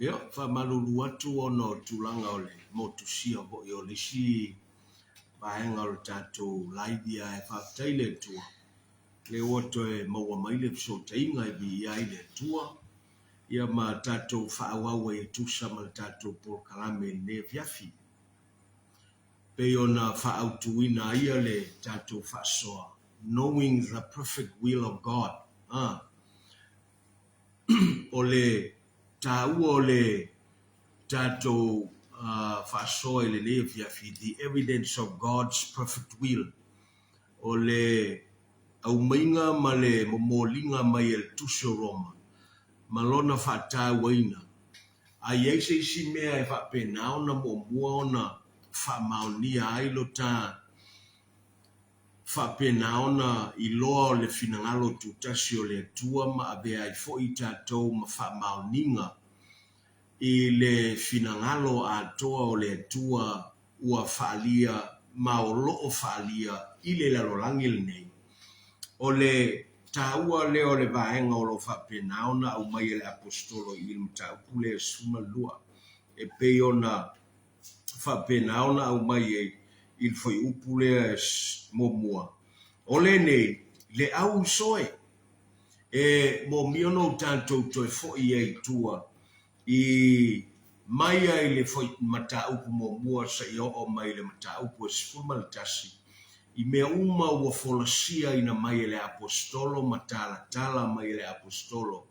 Ia, faamalulu atu ona o tulaga o le motusia foi o le isi vaega o le tatou live ia ae faafetai i le Atua lea ua toe maua mai le fesootaiga e viia ai le Atua ia ma tatou faaauau ai e tusa ma le tatou polokalame i lenei afiafi. Pei ona faaautuina ai le tatou faasoa, Knowing the Perfect Will of God, a. O le taua o le tatou faasoa i lenei afiafi, The Evidence of God's Perfect Will, o le aumaiga ma le momoliga mai e le Tusi o Roma ma lona faatauaina. A i ai se isi mea e faapena ona muamua ona faamaonia ai lo ta faapena ona iloa o le finagalo tutasi o le Atua ma avea ai foi tatou ma faamaoniga i le finagalo atoa o le Atua ua faaalia ma o lo o faaalia i le lalolagi lenei. O le taua lea o le vaega o lo o faapena ona aumai e le Aposetolo i le mataupu lea e 12 e pei ona faapena ona aumai ai i le fuaiupu lea muamua, O lenei, le au usoe, e moomia ona o tatou toe foi ai i tua i mai ai le mataupu muamua seia oo mai i le mataupu e 11, i mea uma ua folasiaina mai e le Aposetolo ma talatala mai e le Aposetolo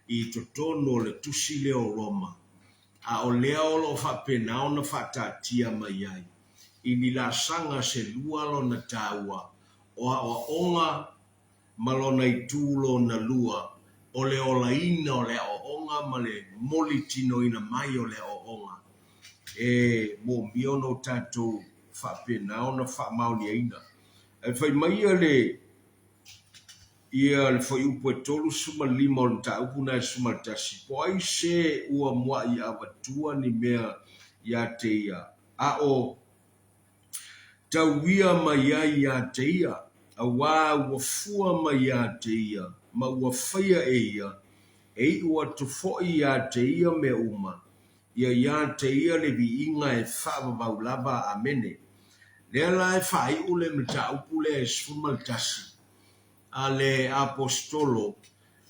i totonu o le tusi lea o Roma. A o lea o lo o faapena ona faataatia mai ai i ni laasaga se lua lona taua o aoaoga ma lona itu lona lua o le olaina o le aoaoga ma le molitinoina mai o le aoaoga e moomia ona o tatou faapena ona faamaoniaina. Ae fai mai ia le Ia le fuaiupu e 35 o le mataupu na e 11, po o ai se ua muaʻi avatua ni mea iā te ia, a o tauia mai ai iā te ia, auā ua fua mai iā te ia, ma ua faia e ia, e iʻu atu foʻi iā te ia mea uma, ia iā te ia le viiga e faavavau lava. Amene. Lea la e faaiʻu le mataupu lea e 11. a le Aposetolo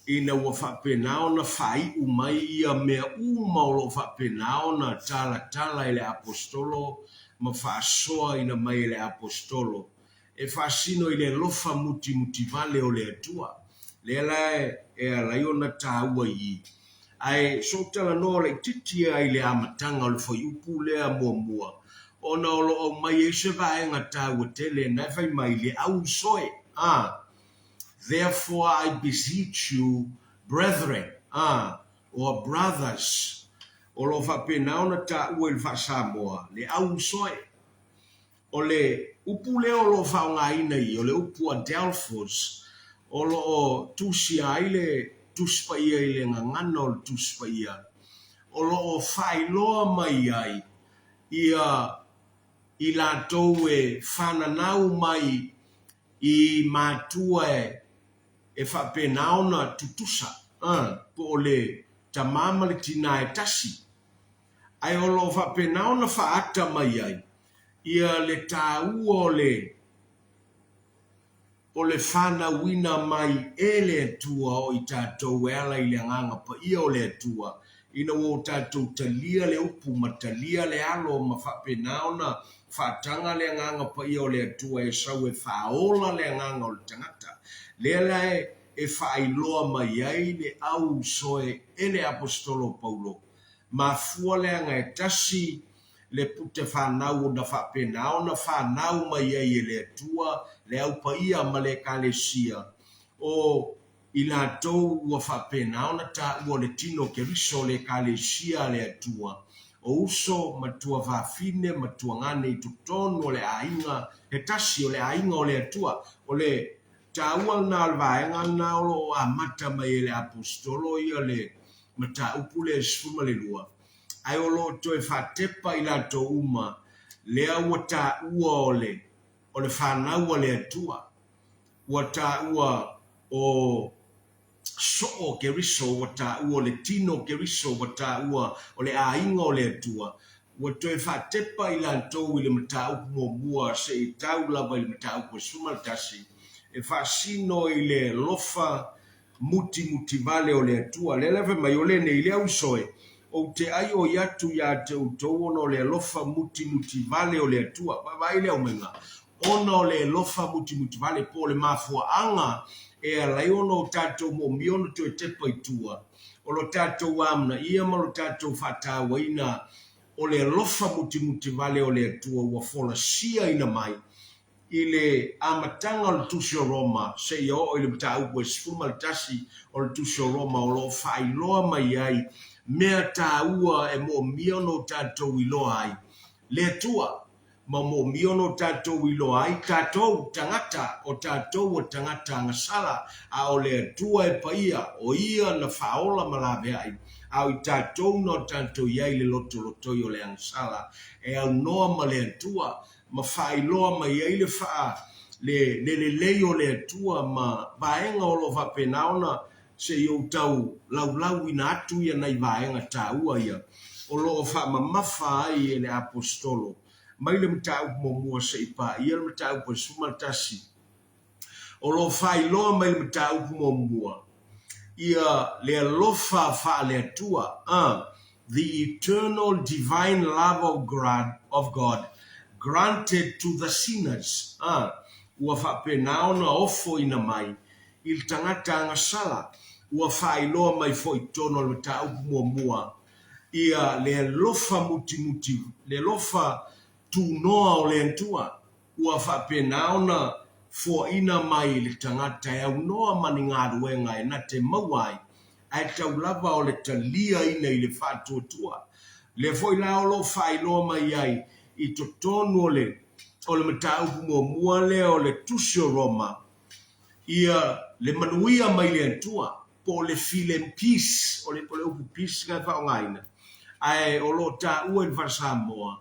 ina ua faapena ona faaiu mai ia mea uma o lo o faapena ona talatala e le Aposetolo ma faasoaina mai e le Aposetolo e faasino i le alofa mutimutivale o le Atua. Lea la e ala ai ona taua i i. Ae soo talanoa laitiiti lava i le amataga o le fuaiupu lea muamua, ona o lo o aumai ai se vaega taua tele na e fai mai le au soe, a, Therefore I beseech you, brethren, a, or brothers, o lo o faapena ona taua i le faa-Samoa, le au soe. O le upu lea o lo o faaaogaina i i, o le upu adelphos, o lo o tusia ai le Tusi Paia i le gagana o le Tusi Paia, o lo o faailoa mai ai ia i latou e fananau mai i matua e faapena ona tutusa, po o le tama ma le tina e tasi. Ae o lo o faapena ona faaata mai ai ia le taua o le o le fanauina mai e le Atua o i tatou e ala i le Agaga Paia o le Atua, ina ua o tatou talia le upu ma talia le alo ma faapena ona faataga le Agaga Paia o le Atua e sau e faaola le agaga o le tagata. Lea la e faailoa mai ai le au soe e le Aposetolo o Paulo, mafua leaga e tasi le pute fanau ona faapena ona fanau mai ai e le Atua le Au Paia ma le Ekalesia o i latou ua faapena ona taua o le tino o Keriso o le Ekalesia a le Atua, o uso ma tuafafine ma tuagane i totonu o le aiga he tasi o le aiga o le Atua. O le taua lena o le vaega lena o lo o amata mai e le Aposetolo ia le mataupu lea e 12, ae o lo o toe faatepa i latou uma lea ua taua o le o le fanau a le Atua, ua taua o Soo o Keriso ua taua o le tino o Keriso ua taua o le aiga o le Atua, ua toe faatepa i latou i le mataupu muamua seia tau lava i le mataupu e 11, e faasino i le alofa mutimutivale o le Atua. Lea la fai mai, O lenei le auso e, ou te aioi atu ia te outou ona o le alofa mutimutivale o le Atua. Vaavaai le aumaiga, ona o le alofa mutimutivale, po o le mafuaaga e ala ai ona o tatou moomia ona toe tepa i tua, o lo tatou amanaia ma lo tatou faatauaina o le alofa mutimutivale o le Atua ua folasiaina mai i le amataga o le Tusi o Roma seia oo i le mataupu e 11 o le Tusi o Roma o lo o faailoa mai ai mea taua e moomia ona o tatou iloa ai le Atua ma moomia ona o tatou iloa ai tatou tagata, o tatou o tagata agasala, a o le Atua e paia, o Ia na faaola ma laveai, a o i tatou na o tatou i ai le lotolotoi o le agasala e aunoa ma le Atua, ma faailoa mai ai le faa, le, le lelei o le Atua ma vaega o lo o faapena ona se i ou tau laulauina atu ia nai vaega taua ia o lo o faamamafa ai e le Aposetolo mai le mataupu muamua se i paia le mataupu e 11. O lo o faailoa mai le mataupu muamua ia le alofa faale-Atua, a the eternal divine love of God, of God granted to the sinners, a ua faapena ona ofoina mai i le tagata agasala ua faailoa mai foi i totonu o le mataupu muamua ia le alofa mutimuti, le alofa tunoa o le Atua ua faapena ona foaina mai i le tagata e aunoa ma ni galuega e na te maua ai, ae tau lava o le taliaina i le faatuatua. Lea foi la o lo o faailoa mai ai i totonu o le o le mataupu muamua lea o le Tusi o Roma, ia le manuia mai le Atua, po o le filemu, peace, o le o le upu peace lena e faaaogaina, ae o lo o taua i le faa-Samoa,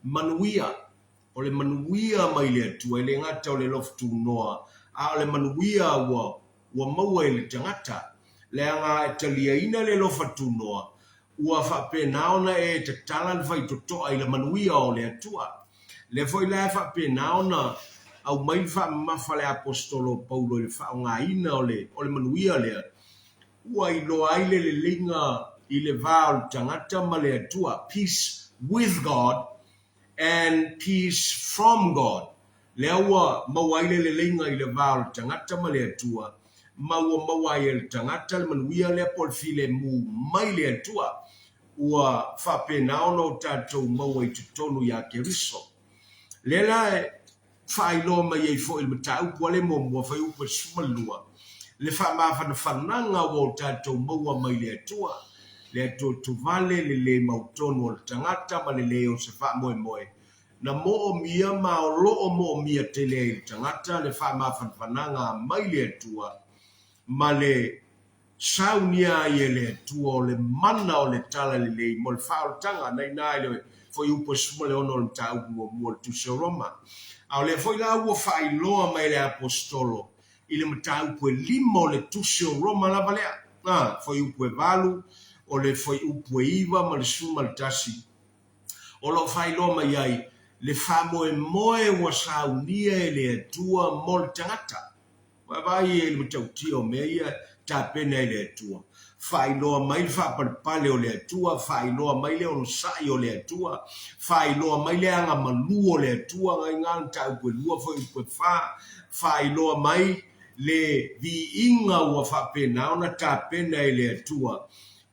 manuia. O le manuia mai le Atua, e le gata o le alofa tunoa, a o le manuia ua ua maua e le tagata. Leaga e taliaina le alofa tunoa, ua faapena ona e tatala le faitotoa i le manuia o le Atua. Lea foi la e faapena ona aumai le faamamafa a le Aposetolo o Paulo i le faaaogaina o le o le manuia lea, ua iloa ai le leleiga i le va o le tagata ma le Atua, peace with God and peace from God, lea ua maua ai le leleiga i le va o le tagata ma le Atua, ma ua maua ai e le tagata le manuia lea po o le filemu mai le Atua, ua faapena ona o tatou maua i totonu iā Keriso. Lea la e faailoa mai ai foi i le mataupu a le muamua, fuaiupu e 12, le faamafanafanaga ua o tatou maua mai le Atua, le Atua tuvale, le lē mautonu o le tagata ma le lē o se faamoemoe, na moomia ma o lo o moomia tele ai le tagata le faamafanafanaga mai le Atua ma le Saunia ai e le Atua o le mana o le talalelei mo le faaolataga na ina i le fuaiupu e 16 o le mataupu muamua o le Tusi o Roma. A o lea foi la ua faailoa mai e le Aposetolo i le mataupu e lima o le Tusi o Roma lava lea, a, fuaiupu e 8, o le fuaiupu e 9 ma le 11, o lo o faailoa mai ai le faamoemoe ua saunia e le Atua mo le tagata. Vaavaai i ai le matautia o mea ia e tapena e le Atua. Faailoa mai le faapalepale o le Atua, faailoa mai le onosai o le Atua, faailoa mai le agamalu o le Atua, ngai ngā mataupu e lua fuaiupu e fa, faailoa mai le viiga ua faapena ona tapena e le Atua.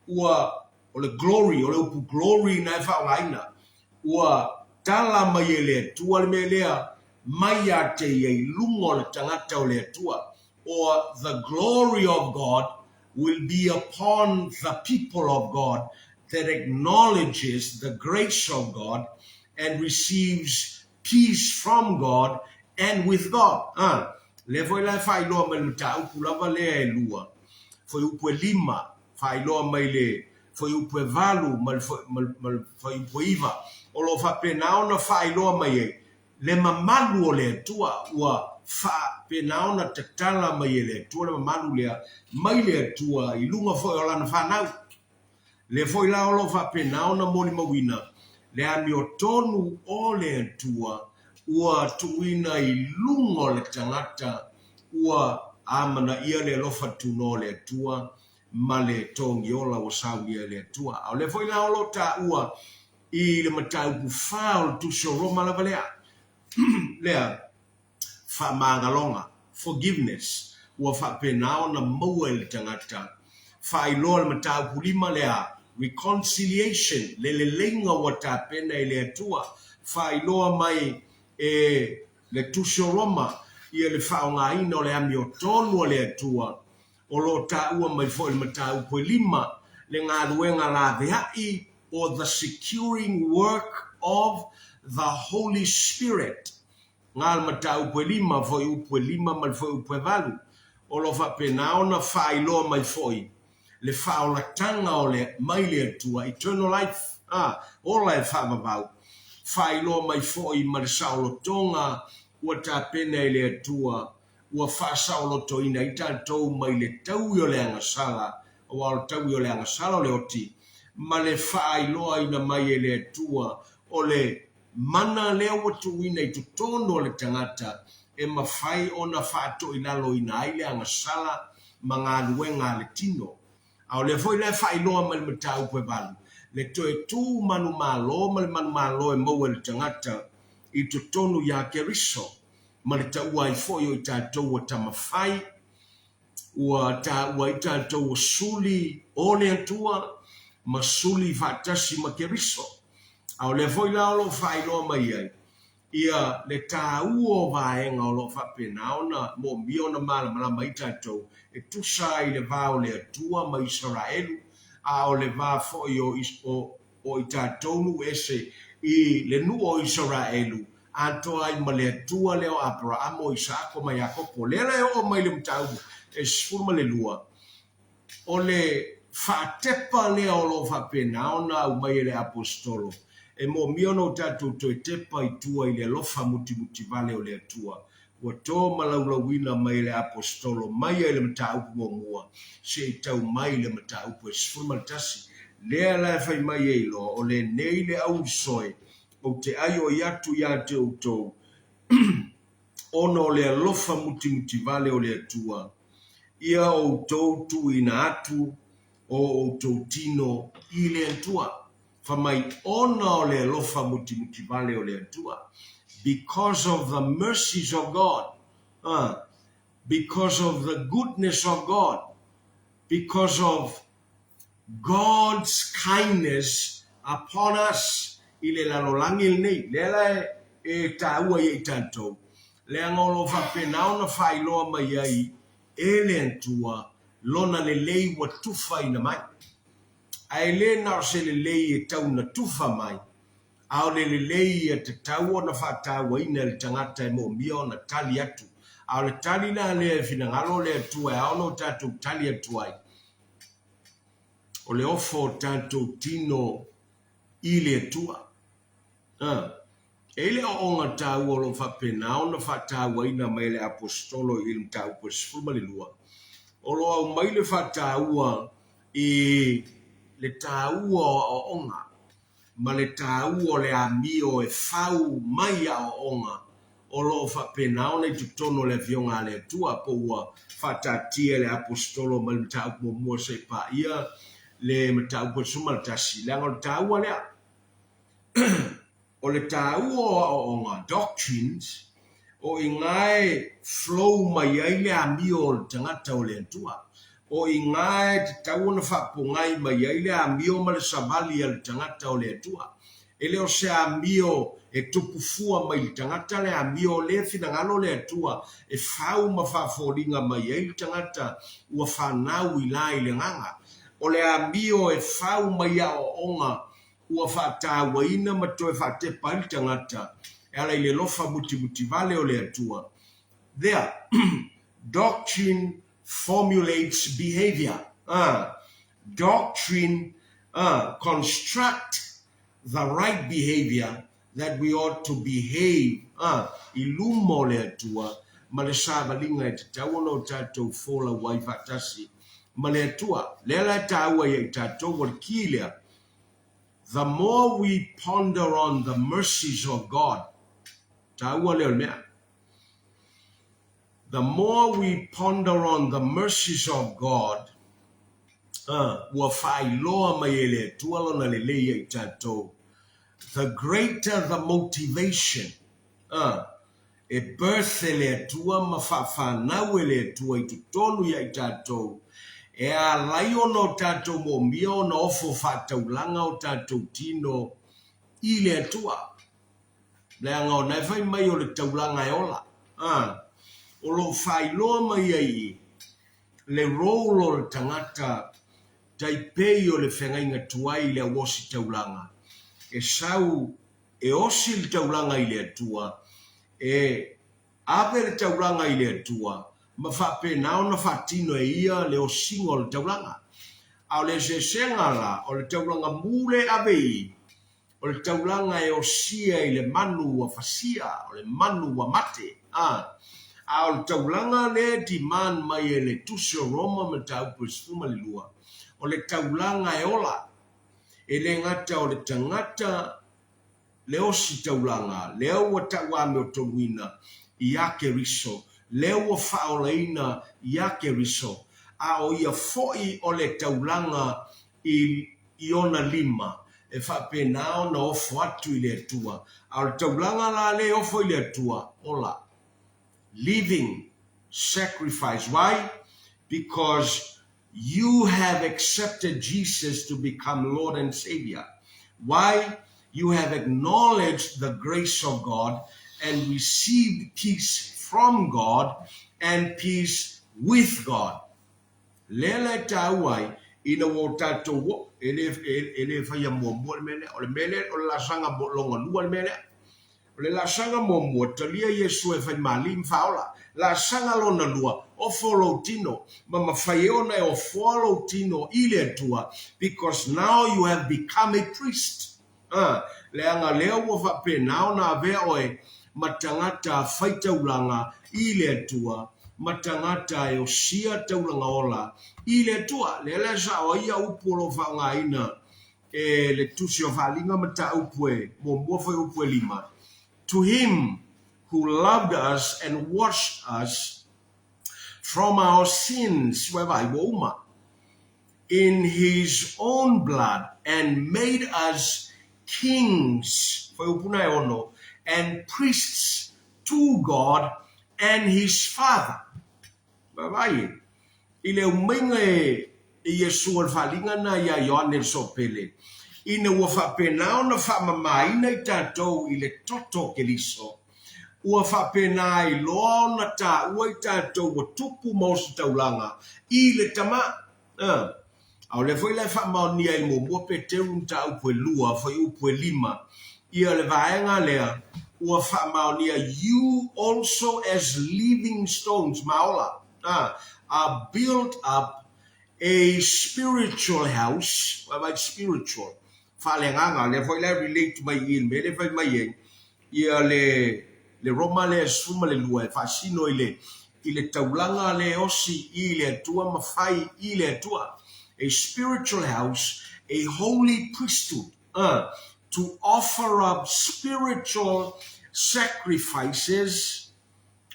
Ua, o le glory, o le upu glory na e faaaogaina, Ua tala mai e le Atua le mea lea mai ia te ia i luga o le tagata o le Atua, or the glory of God will be upon the people of God that acknowledges the grace of God and receives peace from God and with God. A, lea foi la e faailoa mai le mataupu lava lea e lua, fuaiupu e lima, faailoa mai le fuaiupu e valu ma le fuaiupu e iva, o lo o faapena ona faailoa mai ai Le mamalu o le Atua ua faapena ona tatala mai e le Atua le mamalu lea mai le Atua i luga foi o Lana fanau. Lea foi la o lo o faapena ona molimauina le amiotonu o le Atua ua tuuina i luga o le tagata ua amanaia le alofa tunoa o le Atua ma le togiola ua saunia e le Atua. A o lea foi la o lo o taua i le mataupu fa o le Tusi o Roma lava lea, lea faamagaloga, forgiveness, ua faapena ona maua e le tagata. Faailoa le mataupu lima lea, reconciliation, le leleiga ua tapena e le Atua. Faailoa mai e le Tusi o Roma ia le faaaogaina o le amiotonu a le Atua O lo o taua mai foi i le mataupu e lima le galuega laveai o the securing work of the Holy Spirit. Nga le mataupu e lima, fuaiupu e lima ma le fuaiupu e valu. O lo o faapena ona faailoa mai foi le faaolataga o le mai le Atua, eternal life, a, ola e faavavau. Faailoa mai foi ma le saolotoga ua tapena e le Atua ua faasaolotoina ai tatou mai le taui o le agasala, aua o le taui o le agasala o le oti, ma le faailoaina mai e le Atua o le mana lea ua tuuina i totonu o le tagata e mafai ona faatoilaloina ai le agasala ma galuega a le tino. A o lea foi la e faailoa mai le mataupu e valu, le toe tu manumalo ma le manumalo e maua e le tagata i totonu iā Keriso, ma le taua ai foi o i tatou ua tamafai, ua taua ai tatou ua suli o le Atua ma suli faatasi ma Keriso. A o lea foi la o lo o faailoa mai ai ia le taua o vaega o lo o faapena ona moomia ona malamalama ai tatou e tusa ai le va o le Atua ma Isaraelu, a o le va foi o o i tatou nuu ese i le nuu o Isaraelu, atoa ai ma le Atua lea o Aperaamo, o Isaako ma Iakopo. Lea la e oo mai le mataupu e 12, o le faatepa lea o lo o faapena ona aumai e le Aposetolo, e moomia ona o tatou toe tepa i tua i le alofa mutimutivale o le Atua, ua to malaulauina mai e le Aposetolo mai ai le mataupu muamua se i tau mai le mataupu e 11. Lea la e fai mai ai loa, o lenei le aulisoe ou te aioi atu ia te outou, ona o le alofa mutimutivale o le Atua, ia outou tuuina atu o outou tino i le Atua. Fai mai, ona o le alofa mutimutivale o le Atua, because of the mercies of God, because of the goodness of God, because of God's kindness upon us i le lalolagi lenei. Lea la e taua ia i tatou, leaga o lo o faapena ona faailoa mai ai e le Atua Lona lelei ua tufaina mai. Ae le na o se lelei e tau na tufa mai, a o le lelei ia tatau ona faatauaina e le tagata e moomia ona tali atu. A o le tali la lea e finagalo le Atua e ao ona o tatou tali atu ai, o le ofo o tatou tino i le Atua. A. E i ai le aoaoga taua o lo o faapena ona faatauaina mai e le Aposetolo i le mataupu e 12, o lo o aumai le faataua i le taua o aoaoga ma le taua o le amio e fau mai aoaoga o lo o faapena ona i totonu o le Afioga a le Atua, po ua faataatia e le Aposetolo mai le mataupu muamua seia paia le mataupu e 11, leaga o le taua lea. O le taua o aoaoga, doctrines, o i ina e flow mai ai le amio o le tagata o le Atua. O i ina e tatau ona faapogai mai ai le amio ma le savali a le tagata o le Atua. E le o se amio e tupu fua mai i le tagata le amio o lea finagalo le Atua e fau ma faafoliga mai ai le tagata ua fanau i la i le agaga. O le amio e fau mai aoaoga ua faatauaina ma toe faatepa ai le tagata e ala i le alofa mutimutivale o le Atua. There, doctrine formulates behavior. Doctrine construct the right behavior that we ought to behave a i luma o le Atua ma le savaliga e tatau ona o tatou folau ai faatasi ma le Atua. Lea la e taua ia i tatou o le ki lea, the more we ponder on the mercies of God, taua lea o le mea. The more we ponder on the mercies of God, ua faailoa mai e le Atua Lona lelei ia i tatou, the greater the motivation, e birth e le Atua ma faafanau e le Atua i totonu ia i tatou, e alai ona o tatou moomia ona ofo faataulaga o tatou tino i le Atua. Leaga ona e fai mai o le taulaga e ola. A, o lo o faailoa mai ai i le role o le tagata tai pei o le feagaiga tuai i le auosi taulaga, e sau e osi le taulaga i le Atua, e ave le taulaga i le Atua, ma faapena ona faatino e ia le osiga o le taulaga. A o le eseesega la, o le taulaga mu le ave i O le taulaga e osia i le manu ua fasia, o le manu ua mate, a. A o le taulaga lea e demand mai e le Tusi o Roma mataupu e 12, o le taulaga e ola. E le gata o le tagata le osi taulaga, lea ua tauamiotonuina iā Keriso, lea ua faaolaina iā Keriso, a o ia foi o le taulaga i i ona lima, e faapena ona ofo atu i le Atua. A o le taulaga la lea e ofo i le Atua, ola. Living sacrifice. Why? Because you have accepted Jesus to become Lord and Savior. Why? You have acknowledged the grace of God and received peace from God and peace with God. Lea la e taua ai, ina ua o tatou o, e le, e, e le faia muamua le mea lea. O le mea lea, o le laasaga lona lua le mea lea. O le laasaga muamua, talia Iesu e fai ma Alii ma Faaola. Laasaga lona lua, ofo lou tino, ma mafai ai ona e ofoa lou tino i le Atua, because now you have become a priest. A, leaga lea ua faapena ona avea oe ma tagata faitaulaga i le Atua, ma tagata e osia taulaga ola i le Atua. Lea la e sao ai ia upu o lo o faaaogaina e le Tusi o Faaaliga Mataupu e muamua fuaiupu e lima, To him who loved us and washed us from our sins, ua e vaai, ua uma, in his own blood and made us kings, fuaiupu na e ono, and priests to God and his Father. Vaai, i le aumaiga e Iesu o le faaaliga na iā Ioane le Soapele, ina ua faapena ona faamamaina i tatou i le toto o Keriso, ua faapena ai loa ona taua i tatou ua tupu ma ositaulaga i le Tama. A. A o lea foi la e faamaonia ai i le muamua Peteru mataupu e lua, fuaiupu e lima, ia le vaega lea ua faamaonia you also as living stones, maola, a, are built up a spiritual house, vaavaai spiritual, faaleagaga, lea foi la e relate mai i i le mea lea e fai mai ai, Ia le le Roma lea e 12 e faasino i le i le taulaga le osi i le Atua ma fai i le Atua, a spiritual house, a holy priesthood, a, to offer up spiritual sacrifices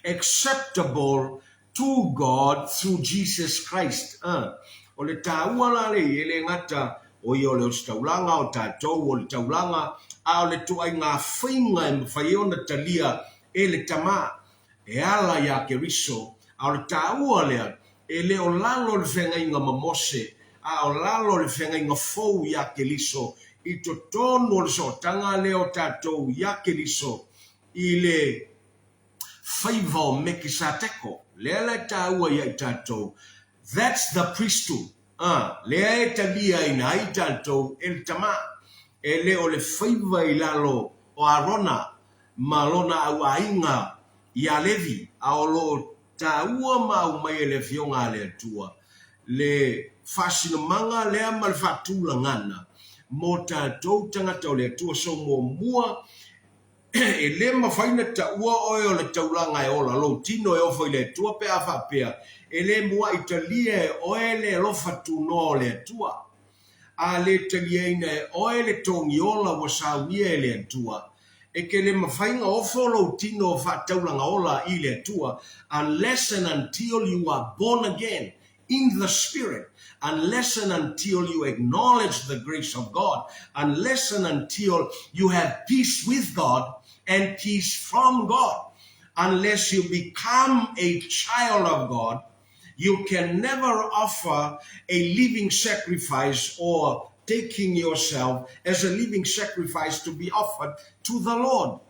acceptable to God through Jesus Christ. A, o le taua la le e le gata o ia o le ositaulaga o tatou o le taulaga, a o le ituaiga faiga e mafai ai ona talia e le Tama e ala iā Keriso, a o le taua lea e le o lalo le feagaiga ma Mose, a o lalo le feagaiga fou iā Keriso i totonu o le sootaga lea o tatou iā Keriso i le faiva o Mekisateko, lea la e taua ia i tatou, that's the priesthood, a, lea e taliaina ai tatou e le Tama, e le o le faiva i lalo o Arona ma lona auaiga iā Levi, a o lo o taua ma aumai e le Afioga a le Atua le faasinomaga lea ma le faatulagana mo tatou tagata o le Atua. So muamua. E le mafai ona taua oe o le taulaga e ola lou tino e ofo i le Atua pe a faapea e le mua'i talia e oe le alofa tunoa o le Atua. A le taliaina e oe le togiola ua saunia e le Atua, e te le mafai ona ofo lou tino faataulaga ola i le Atua unless and until you are born again in the spirit, unless and until you acknowledge the grace of God, unless and until you have peace with God and peace from God. Unless you become a child of God, you can never offer a living sacrifice or taking yourself as a living sacrifice to be offered to the Lord.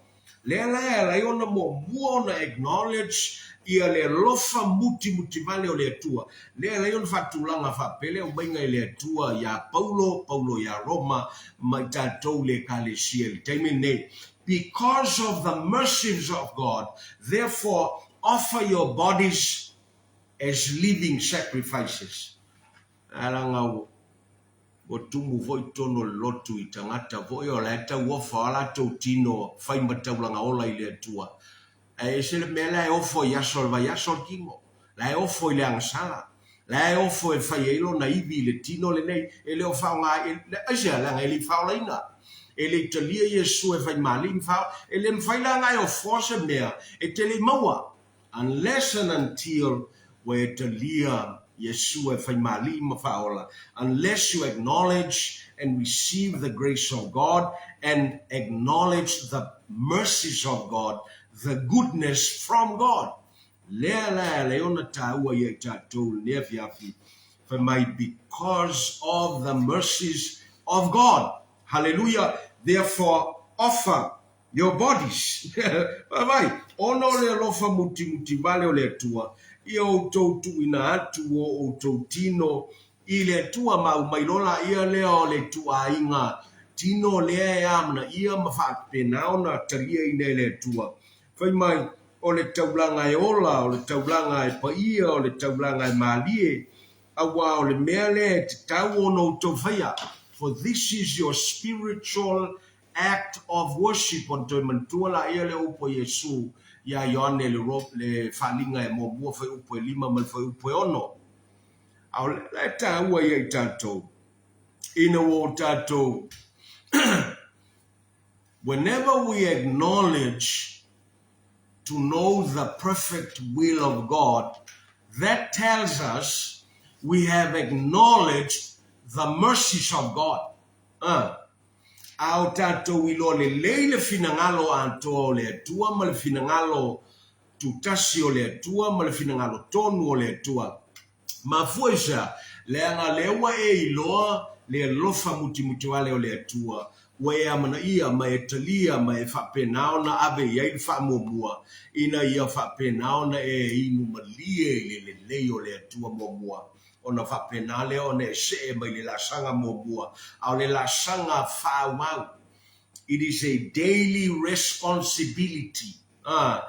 Lea la e ala ai ona muamua ona acknowledge ia le alofa mutimutivale o le Atua. Lea e ala ai ona faatulaga faapea le aumaiga e le Atua iā Paulo, Paulo iā Roma, ma i tatou le Ekalesia i le taimi lenei. Because of the mercies of God, therefore offer your bodies as living sacrifices. Ae leaga ua tumu foi totonu o le lotu i tagata foi o la e tauofa a latou tino fai ma taulaga ola i le Atua. Ae ese le mea la e ofo i aso o le vaiaso le tino, la e ofo i le agasala, la e ofo e fai ai lona ivi i le tino lenei e le o faaaoga aisea leaga e le i faaolaina. E le i talia Iesu e fai ma alii ma faaola. E le mafai la ona e ofoa se mea e te le i maua. Unless and until ua e talia Iesu e fai ma alii ma faaola, unless you acknowledge and receive the grace of God and acknowledge the mercies of God, the goodness from God. Lea la e ala ai ona taua ia i tatou i lenei afiafi, fai mai, because of the mercies of God. Hallelujah! Therefore offer Your bodies. Vaai, ona o le alofa mutimuti vale o le Atua, ia outou tuuina atu o outou tino i le Atua ma aumai loa laia lea o le ituaiga tino lea e amanaia ma faapena ona taliaina e le Atua. Fai mai, o le taulaga e ola, o le taulaga e paia, o le taulaga e malie, auā o le mea lea e tatau ona outou faia, for this is your spiritual Act of worship ona toe manatua laia le upu a Iesu iā Ioane le le faaliga e muamua fuaiupu e lima ma le fuaiupu e ono. A o lea la e taua ia i tatou, ina ua o tatou whenever we acknowledge to know the perfect will of God, that tells us we have acknowledged the mercies of God. A o tatou iloa lelei le finagalo atoa o le Atua ma le finagalo tutasi o le Atua ma le finagalo tonu o le Atua. Mafua i sea, leaga lea ua e iloa le alofa mutimutiwale o le Atua, ua e amanaia ma e talia ma e faapena ona ave i ai le faamuamua, ina ia faapena ona e inu malie i le lelei o le Atua muamua. Ona faapena lea ona e see mai le laasaga muamua, a o le laasaga faaauau. It is a daily responsibility, a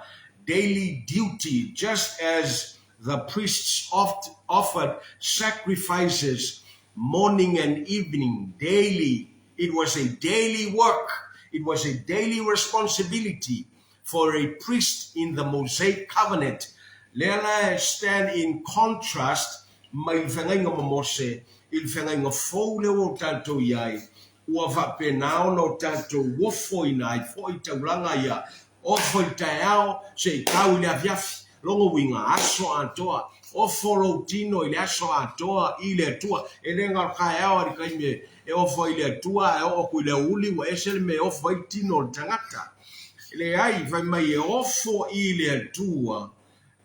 daily duty, just as the priests oft offered sacrifices morning and evening, daily. It was a daily work. It was a daily responsibility for a priest in the Mosaic covenant, lea la e stand in contrast mai le feagaiga ma Mose i le feagaiga fou lea ua o tatou i ai, ua faapena ona o tatou ofoina ai foi taulaga ia, ofo i le taeao se i tau i le afiafi, lona uiga, aso atoa, ofo lou tino i le aso atoa i le Atua, e le na o le taeao i le taimi e ofo ai i le Atua ae oo atu i le aoauli ua ese le mea e ofo ai le tino o le tagata. Leai, fai mai e ofo i le Atua,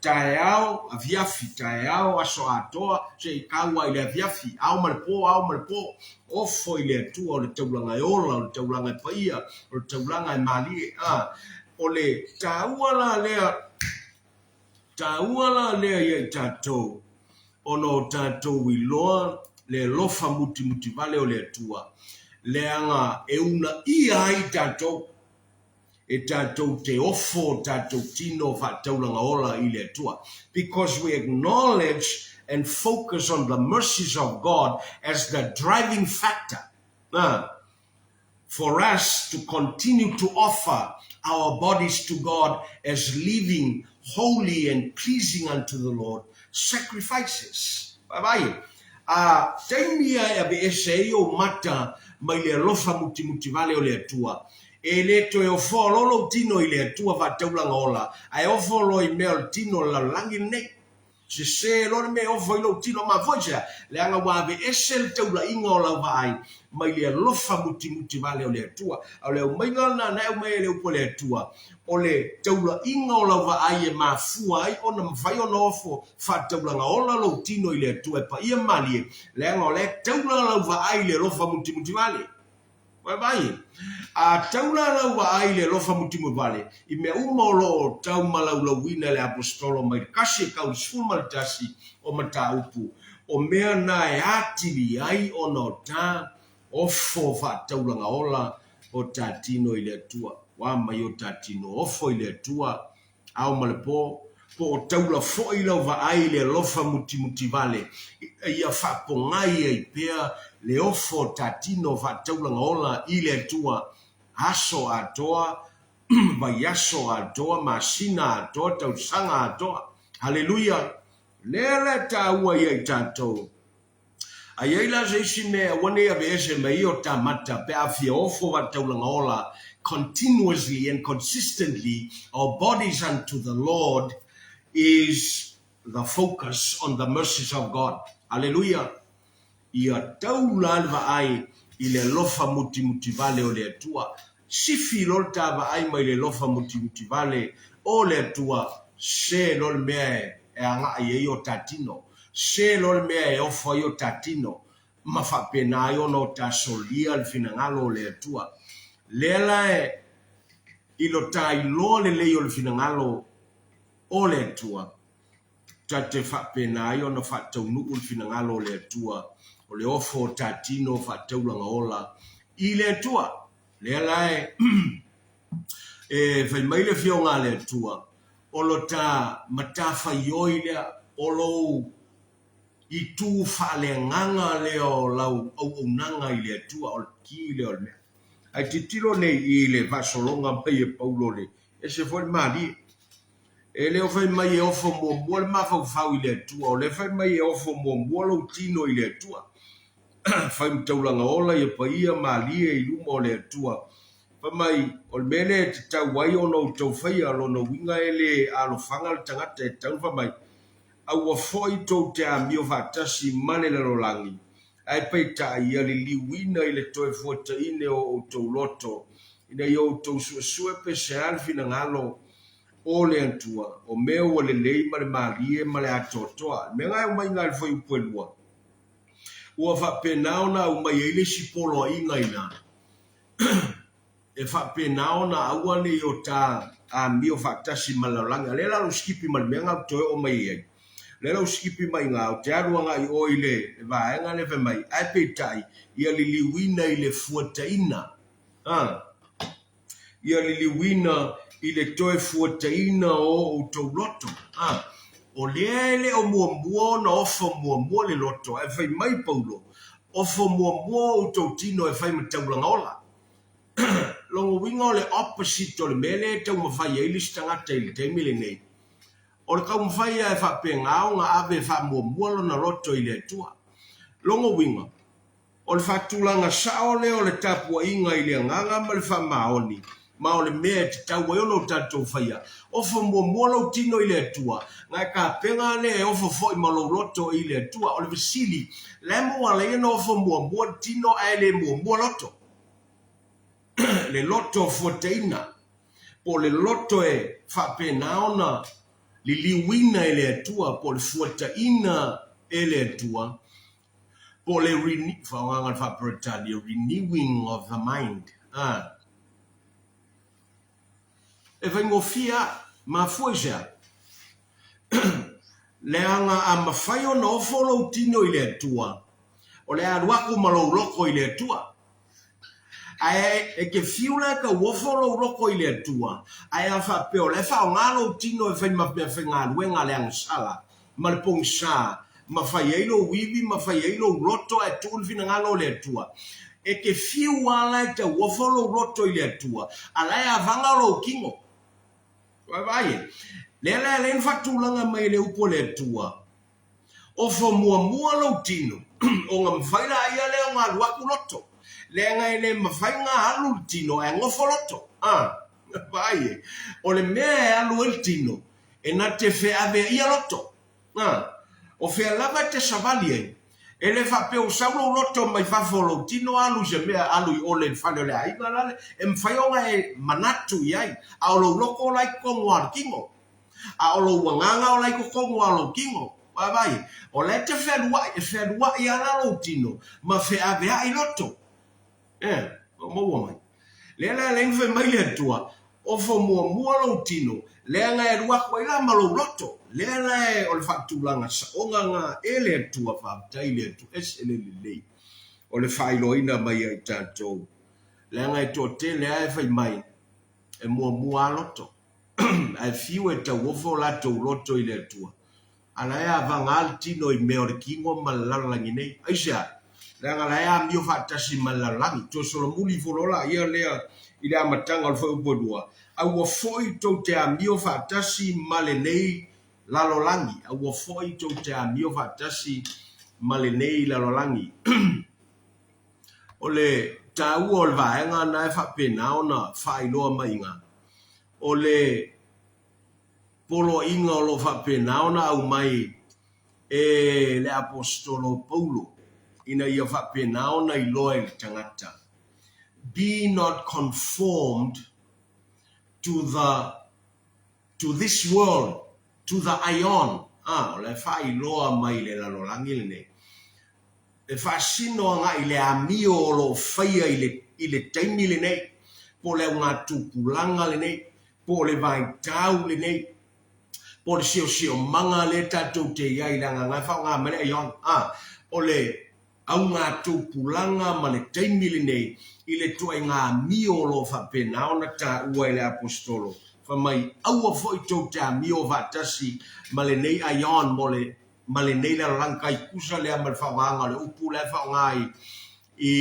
taeao, afiafi, taeao, aso atoa, se i tau ai i le afiafi, ao ma le po, ao ma le po, ofo i le Atua, o le taulaga e ola, o le taulaga e paia, o le taulaga e malie. A, o le taua la lea, taua la lea ia i tatou, ona o tatou iloa le alofa mutimutivale o le Atua, leaga e uunaia ai tatou e tatou te ofo o tatou tino faataulaga ola i le Atua. Because we acknowledge and focus on the mercies of God as the driving factor for us to continue to offer our bodies to God as living, holy and pleasing unto the Lord, sacrifices. Vaavaai, a taimi ia e aveese ai ou mata mai le alofa mutimuti vale o le Atua, e le toe ofoa loa lou tino i le Atua faataulaga ola, ae ofo loa i mea o le tino o le lalolagi lenei. Sese loa le mea e ofo ai lou tino mafua i sea, leaga ua aveese le taulaiga o lau vaai mai le alofa mutimuti vale o le Atua. A o le aumaiga lena na e aumai ai le upu a le Atua, o le taulaiga o lau vaai e mafua ai ona mafai ona ofo faataulaga ola lou tino i le Atua e paia ma malie, leaga o la e taula lau vaai i le alofa mutimuti vale. Vaivai, a taula lau vaai i le alofa mutimuvale, i mea uma o lo o tau malaulauina e le Aposetolo mai le 1 e kau i le 11 o mataupu, o mea na e atili ai ona o ta ofo faataulaga ola o ta tino i le Atua. Ua mai o ta tino ofo i le Atua ao ma le po, po o taula foi lau vaai i le alofa mutimutivale, ia faapogai ai pea le ofo o ta tino faataulaga ola i le Atua, aso atoa, vaiaso atoa, masina atoa, tausaga atoa. Haleluia! Lea la e taua ia i tatou. A i ai la se isi mea e aua nei aveese mai ai o ta mata pe a fia ofo faataulaga ola, continuously and consistently our bodies unto the Lord is the focus on the mercies of God. Aleluia! Ia taula le vaai i le alofa mutimutivale o le Atua. Sifi loa le ta vaai mai le alofa mutimutivale o le Atua, se loa le mea e agai ai o ta tino. Se loa le mea e ofo ai o ta tino, ma faapena ai ona o ta solia le finagalo o le Atua. Lea la e i lo ta iloa lelei o le finagalo o le Atua, ta te faapena ai ona faataunuu le finagalo o le Atua, o le ofo o ta tino faataulaga ola i le Atua. Lea la e e fai mai le Afioga a le Atua, o lo ta matafaioi lea, o lou itu faaleagaga lea o lau auaunaga i le Atua, o le ki lea o le mea. Ae tilotilo nei i le faasologa mai e Paulo le ese foi le malie. E le o fai mai e ofo muamua le mafaufau i le Atua, o lea e fai mai e ofo muamua lou tino i le Atua. Fai ma taulaga ola ia paia malie i luma o le Atua. Fai mai, o le mea lea e tatau ai ona outou faia, lona uiga e le alofaga le tagata e tatau ona fai mai, Aua foi tou te amio faatasi ma le lalolagi, ae peitai ia liliuina i le toe fuataine o outou loto, ina ia outou suesue pe sea le finagalo o le Atua, o mea ua lelei ma le malie ma le atoatoa. Le mea na e aumai i ina i le fuaiupu e 2, ua faapena ona aumai ai le isi poloaiga i ina. E faapena ona aua ne i o ta amio faatasi ma le lalolagi. A o lea la o lou sikipi ma le mea lena ou te toe oo mai ai. O lea la ou sikipi mai i ina, ou te alu agai i o i le vaega lea fai mai, ae peitai, ia liliuina i le fuataina. A. Ia liliuina i le toe fuataina o outou loto. A. O lea e le o muamua ona ofo muamua le loto, ae fai mai Paulo, Ofo muamua outou tino e fai ma taulaga ola. Lona uiga o le opposite o le mea lea e taumafai ai le isi tagata i le taimi lenei. O le taumafai lava e faapena ona ave faamuamua lona loto i le Atua. Lona uiga, O le faatulaga sao lea o le tapuaiga i le agaga ma le faamaoni, ma o le mea e tatau ai ona o tatou faia. Ofo muamua lou tino i le Atua, na e tapena lea e ofo foi ma lou loto i le Atua. O le fesili, le a mo ala ia na ofo muamua le tino ae le muamua loto? Le loto fuataina, po o le loto e faapena ona liliuina e le Atua, po o le fuataina e le Atua, Po o le faaaogaga o le faa-Peretania, renewing of the mind. A. E faigofie lava. Mafua i se a? Leaga a mafai ona ofo lou tino i le Atua, o le a alu aku ma lou loko i le Atua. Ae e te fiu la e tauofo lou loko i le Atua, ae a faapea o la e faaaoga lou tino e fai ma meafaigaluega a le agasala ma le pogisa, ma fai ai lou ivi ma fai ai lou loto ae tuu le finagalo o le Atua. E te fiu lava la e tauofo lou loto i le Atua, a la e avaga lou tino. Vaavaai e. Lea la e alai ona faatulaga mai e le upu a le Atua, Ofo muamua lou tino, ona mafai laia lea ona alu atu loto. Leaga e le mafai ona alu le tino ae nofo loto. A, vaai e. O le mea e alu ai le tino, e na te feaveaia loto. A, o fea lava e te savali ai, e le faapea ua sau lou loto mai fafo o lou tino alu i se mea, alu i ole i le fale o le aiga lale, e mafai ona e manatu i ai, a o lou loto la i totonu lava o le tino. A o lou agaga o la i totonu lava o lou tino. Vaavaai, o la e te fealuai, e fealuai lava la lou tino ma feaveai loto. E, ua maua mai. Lea la e alai ona fai mai le Atua, Ofo muamua lou tino, leaga e alu atu ai la ma lou loto. Lea la e o le faatulaga saoga na e le Atua, faafetai i le Atua, ese le lelei o le faailoaina mai ia i tatou. Leaga e toatele lava e fai mai, e muamua lava loto. Ae fiu e tauofo o latou loto i le Atua, a la e avaga lava le tino i mea o le tino ma le lalolagi nei. Aisea? Leaga la e amio faatasi ma le lalolagi. Toe solomuli ifo loa laia lea i le amataga o le Fuaiupu e 2, Aua foi tou te amio faatasi ma lenei lalolagi. Aua foi tou te amio faatasi ma lenei lalolagi. O le taua o le vaega na e faapena ona faailoa mai i ina, o le poloaiga o lo o faapena ona aumai e le Aposetolo o Paulo ina ia faapena ona iloa e le tagata, Be not conformed to the to this world, to the aion, a, o la e faailoa mai i le lalolagi lenei, e faasino agai i le amio o lo o faia i le i le taimi lenei, po o le augatupulaga lenei, po o le vaitau lenei, po o le siosiomaga lea tatou te i ai, leaga na e faaaoga mai le aion, a, o le augatupulaga ma le taimi lenei i le ituaiga amio o lo o faapena ona taua e le Aposetolo, fai mai, Aua foi tou te amio faatasi ma lenei aion mo le ma lenei lalolagi tai tusa lea ma le faaaogaina o le upu la e faaaoga i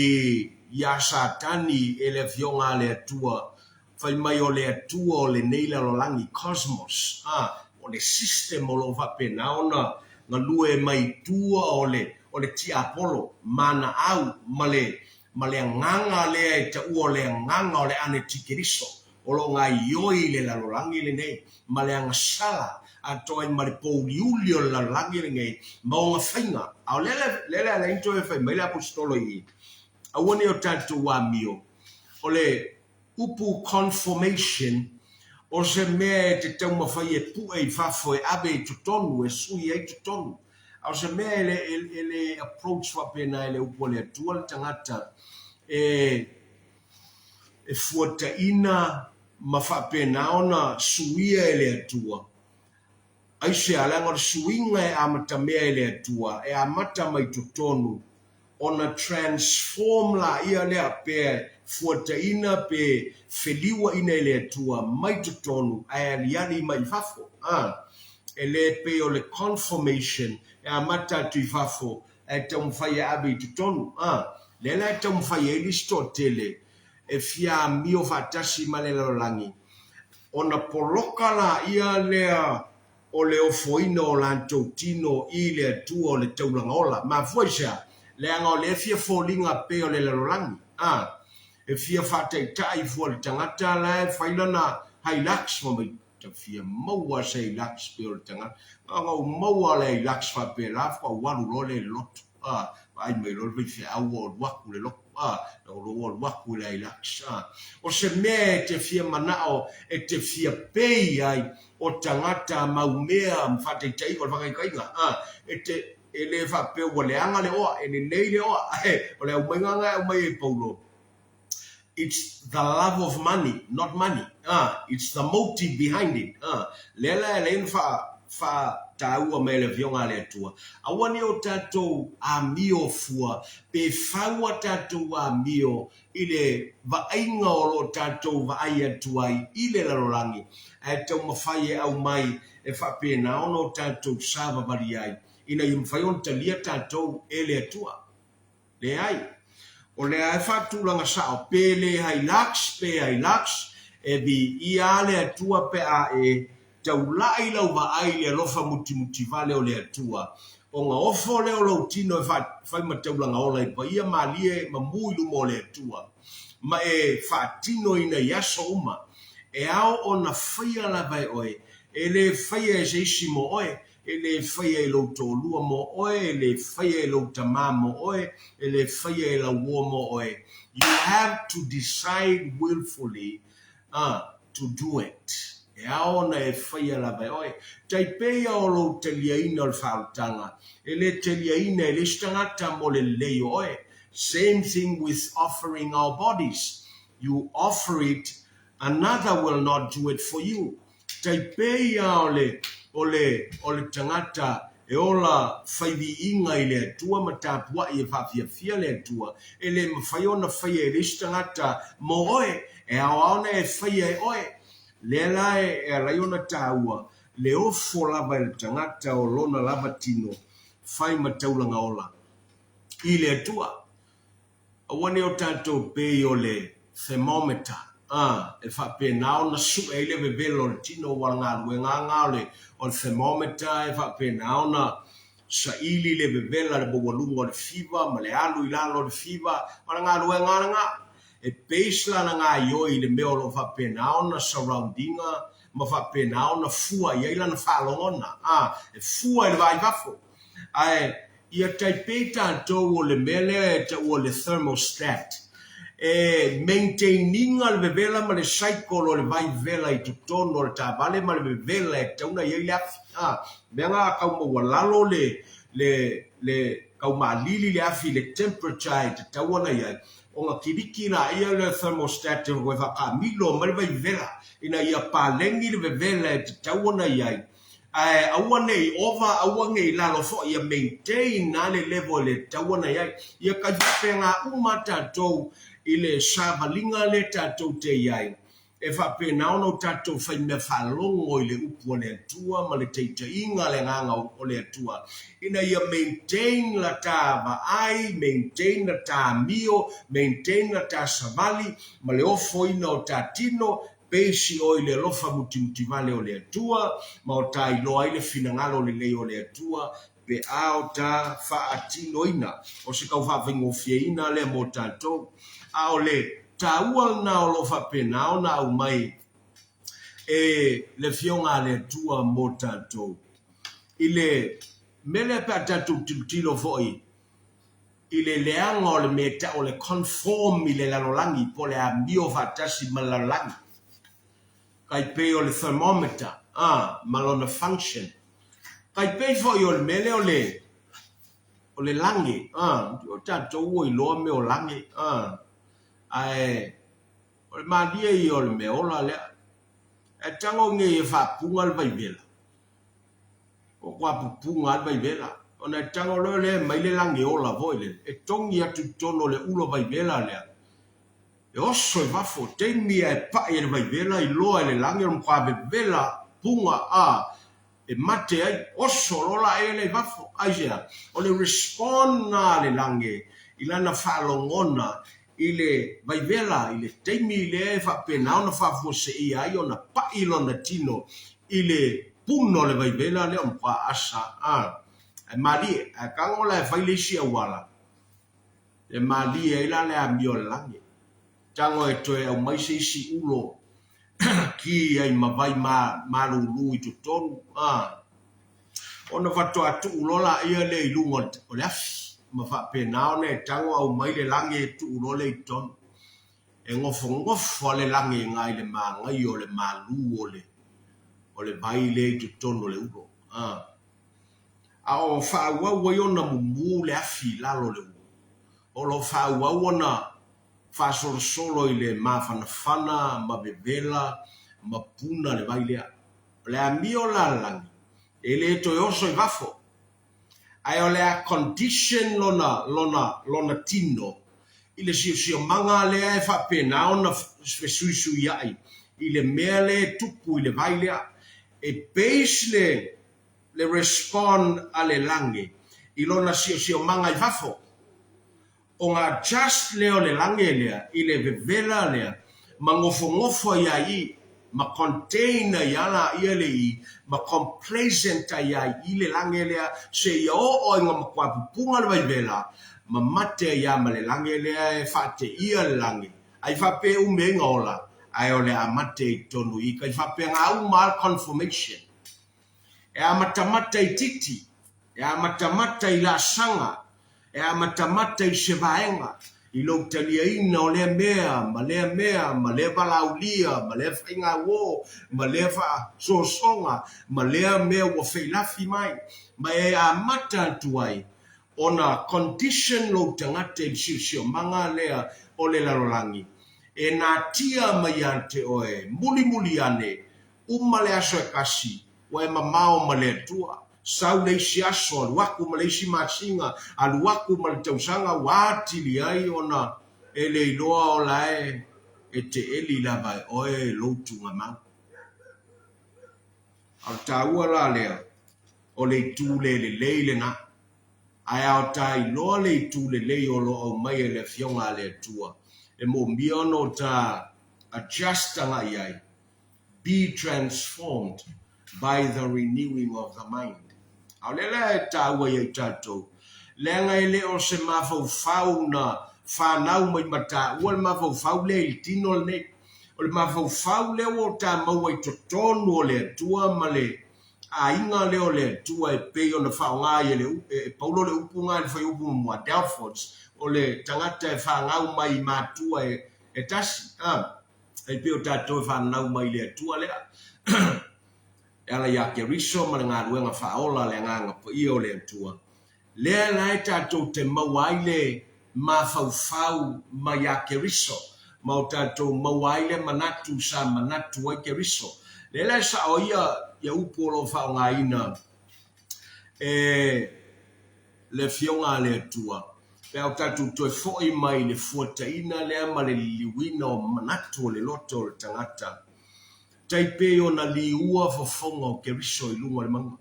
iā Satani e le Afioga a le Atua, fai mai o le Atua o lenei lalolagi, cosmos, a, o le system o lo o faapena ona galue mai i tua o le o le tiapolo manaau ma le ma le agaga lea e taua o le agaga o le anetikeriso o lo o gaoioi i le lalolagi lenei ma le agasala atoa ai ma le pouliuli o le lalolagi lenei ma ona faiga. A o lea lea le ala ai toe fai mai le Aposetolo i i, aua ne i o tatou amio, o le upu conformation, o se mea e te taumafai e pue i fafo e ave i totonu, e sui ai totonu. A o se mea e le, e le approach faapena e le upu a le Atua le tagata e, e fuataina ma faapena ona suia e le Atua. Aisea? Leaga o le suiga e amatamea e le Atua, e amata mai totonu, ona transform laia lea pe fuataina pe feliuaina e le Atua mai totonu ae aliali mai i fafo. A, e le pei o le conformation e amata atu i fafo ae taumafai e ave i totonu. A, lea la e taumafai ai le isi toatele e fia amio faatasi ma le lalolagi, ona poloka laia lea o le ofoina o latou tino i le Atua o le taulaga ola. Mafua i se a? Leaga o lea e fia foliga pei o le lalolagi. A, e fia faataitai fua le tagata la e fai lana Hilux, fai mai, Ta fia maua se Hilux pei o le tagata. Na ona ou maua o le Hilux faapela faatoa ou alu loa lea i le lotu. A, vaai mai loa le faifeau ua alu atu i le lotu. A, na ou loa alu atu i le Hilux. A, o se mea e te fia manao e te fia pei ai o tagata mau mea ma faataitaiga, o le faataitaiga, a, e te, e le faapea ua leaga le oa, e lelei le oa, ae o le aumaiga lena e aumai ai e Paulo, It's the love of money, not money. Ah, it's the motive behind it. Ah, lea la e alai ona faa, faataua mai e le Afioga a le Atua, aua ne i o tatou amio fua, pe fau a tatou amio i le vaaiga o lo o tatou vaai atu ai i le lalolagi, ae taumafai e aumai e faapena ona o tatou savavali ai, ina ia mafai ona talia tatou e le Atua. Leai. O lea e faatulaga sao, pe le Hilux pe Hilux, e viia lava le Atua pe a e taulai lau vaai i le alofa mutimutivale o le Atua, ona ofo lea o lou tino e fai ma taulaga ola i paia malie ma mu i luma o le Atua, ma e faatinoina i aso uma. E ao ona faia lava e oe, e le faia e se isi mo oe, E le faia e lou toalua mo oe, e le faia e lou tamā mo oe, e le faia e lau uo mo oe. You have to decide willfully to do it. E ao ona e faia lava e oe. Tai pei ia o lou taliaina o le faaolataga, e le taliaina e le isi tagata mo le lelei o oe. Same thing with offering our bodies. You offer it, another will not do it for you. Tai pei a o le, o le, o le tagata e ola fai viiga i le Atua ma tapuai e faafiafia le Atua, e le mafai ona faia e le isi tagata mo oe, e aoao ona e faia e oe. Lea la e alai ona taua le ofo lava e le tagata o lona lava tino fai ma taulaga ola i le Atua. Aua ne o tatou pei o le thermometer, a, e faapena ona sue ai le vevela o le tino aua o le galuega lava lena o le, o le thermometer e faapena ona saili le vevela le maualuga o le fiva ma le alu i lalo o le fiva, o le galuega lava lena. E base la lana gaioi i le mea o lo o faapena ona surround ina ma faapena ona fua i ai lana faalogona, a, e fua i le va i fafo. Ae ia tai pei tatou o le mea lea e taua o le thermostat, e maintain ina le vevela ma le cycle o le vai vela i totonu o le taavale ma le vevela e tatau ona i ai le afi. A, mea na a tau maualalo le, le, le tau maalili le afi i le temperature e tatau ona i ai, ona kiliki laia le thermostat e faataamilo mai le vai vevela ina ia paleni le vevela e tatau ona i ai. Ae aua ne i ova, aua ne i lalo foi, ia maintain lava le level e tatau ona i ai. Ia kai faapena uma tatou i le savaliga lea tatou te i ai, e faapena ona o tatou faimea faalogo i le upu a le Atua ma le taitaiga a le Agaga o le Atua, ina ia maintain la ta vaai, maintain la ta amio, maintain la ta savali ma le ofoina o ta tino, Peisi oe i le alofa mutimutivale o le Atua, ma o ta iloa ai le finagalo lelei o le Atua, pe a o ta faatinoina. O se tau faafaigofieina lea mo tatou. A o le taua lena o lo o faapena ona aumai e le Afioga a le Atua mo tatou. I le mea lea pe a tatou tilotilo foi i le leaga o le mea e tau o le conform i le lalolagi po o le amio faatasi ma le lalolagi, tai pei o le thermometer a, ma lona function. Tai pei foi o le mea lea o le o le lage a, o tatou ua iloa mea o lage a, ae o le malie ia o le mea ola lea. Ae tago nei e faapuga le vaivela. Ua matua pupuga lava le vaivela. Ona e tago loa lea e mai le lage ola foi lele, e togi atu i totonu o le ulo vaivela lea, e oso i fafo. Taimi lava e pai ai le vaivela, iloa e le lage o le matua vevela puga a e mate ai, oso loa laia lea i fafo. Aisea? O le respond lena a le lage i lana faalogona i le vaivela i le taimi lea e faapena ona faafuaseia ai ona pai lona tino i le puna o le vaivela lea o matua asa a ae malie ae tago la e fai le isi auala e malie ai la le amio a le lagi tago e toe aumai se isi ulo ki ai ma vai malulu i totonu a Ona faatoa tuu loa laia lea i luga o le afi, ma faapena ona e tago aumai le lage e tuu loa lea i totonu. E nofonofo lava le lage i ina i le manaia o le malu o le o le vai lea i totonu o le ulo. A A o faaauau ai ona mumu le afi i lalo o le ulo, o lo o faaauau ona faasolosolo i le mafanafana ma vevela ma puna le vai lea. O le amio la a le lagi, e le toe oso i fafo, ae o le a condition lona, lona, lona tino i le siosiomaga lea e faapena ona fesuisuia'i i le mea lea e tupu i le vai lea. E base le, le respond a le lagi i lona siosiomaga i fafo. Ona adjust lea o le lage lea i le vevela lea ma nofonofo ai lava i i, ma contain ai lava laia le i, ma complacent ai lava i i le lage lea seia oo ina matua pupuna le vaivela ma mate ai lava ma le lage lea e faateia le lage. Ai faapea e umi ai ona ola, ae o le a mate i totonu i i. Tai faapena uma lava le conformation. E amatamata i titi, e amatamata i laasaga, e amatamata i se vaega, i lou taliaina o lea mea ma lea mea ma lea valaaulia ma lea faigauo ma lea faasoasoga ma lea mea ua feilafi mai, ma e amata atu ai ona condition lou tagata i le siosiomaga lea o le lalolagi e natia mai ia te oe mulimuli ane Uma le aso e kasi, ua e mamao ma le Atua. Sau le isi aso, alu aku ma le isi masina, alu aku ma le tausaga, ua atili ai ona e le iloa o la e e te eli lava e oe lou tugamau. A o le taua la lea, o le itu le lelei lena. Ae a o ta iloa le itu lelei o lo o aumai e le Afioga a le Atua, e moomia ona o ta adjust agai ai, Be transformed by the renewing of the mind. A o lea la e taua ia i tatou, leaga e le o se mafaufau na fanau mai ma taua le mafaufau lea i le tino lenei. O le mafaufau lea ua o ta maua i totonu o le Atua ma le aiga lea o le Atua e pei ona faaaoga ai e le e Paulo le upu lena i le fuaiupu muamua, Adelphos, o le tagata e fanau mai i matua e tasi. A. E pei o tatou e fanau mai i le Atua lea, e ala iā Keriso ma le galuega faaola a le Agaga Paia o le Atua, lea la e tatou te maua ai le mafaufau mai iā Keriso, ma o tatou maua ai le manatu sa manatu ai Keriso. Lea la e sao ai ia upu o lo o faaaogaina e le Afioga a le Atua, pe a o tatou toe foi mai i le fuataina lea ma le liliuina o manatu o le loto o le tagata, tai pei ona liua fofoga o Keriso i luga o le mauga.